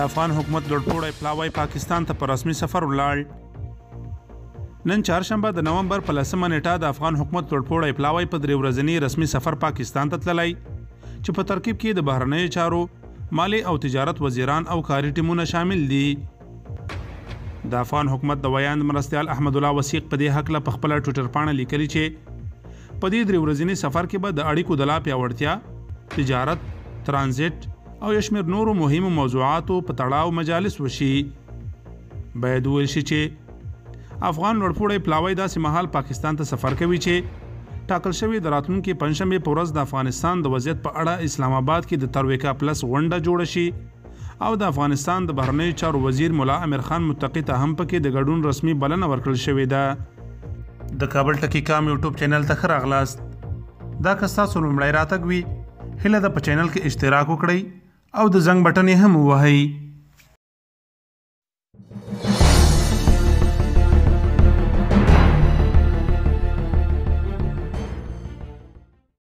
افغان حکومت لوړپوړی پلاوی پاکستان ته په رسمي سفر ولاړ. نن چهارشنبه د نومبر په 10مه نېټه د افغان حکومت لوړپوړی پلاوی په 3 ورځني رسمي سفر پاکستان ته تللی، چې په ترکیب کې د بهرنیو چارو، مالي او تجارت وزیران او کاري ټیمونه شامل دي. د افغان حکومت د ویاند مرستیال احمد الله وثیق په دې هکله په خپله ټویټر پاڼه لیکلي چې په دې 3 ورځني سفر کې به د اړیکو د لا پیاوړتیا، تجارت، ترانزیټ او یو شمېر نورو مهمو موضوعاتو په تړاو مجالس وشي. باید وویل شي چې افغان لوړپوړی پلاوی داسې مهال پاکستان ته سفر کوي چې ټاکل شوې د راتلونکې پنجشنبې په ورځ د افغانستان د وضعیت په اړه اسلام آباد کې د ترویکا پلس غونډه جوړه شي او د افغانستان د بهرنیو چارو وزیر ملا امیر خان متقي ته هم پکې د ګډون رسمي بلنه ورکړل شوې ده. د کابل ټکی کام یوټیوب چینل ته ښه راغلاست. دا که ستاسو لومړی راتګ وي، هیله ده په چینل کې اشتراک وکړئ او د زنګ بټن یې هم ووهئ.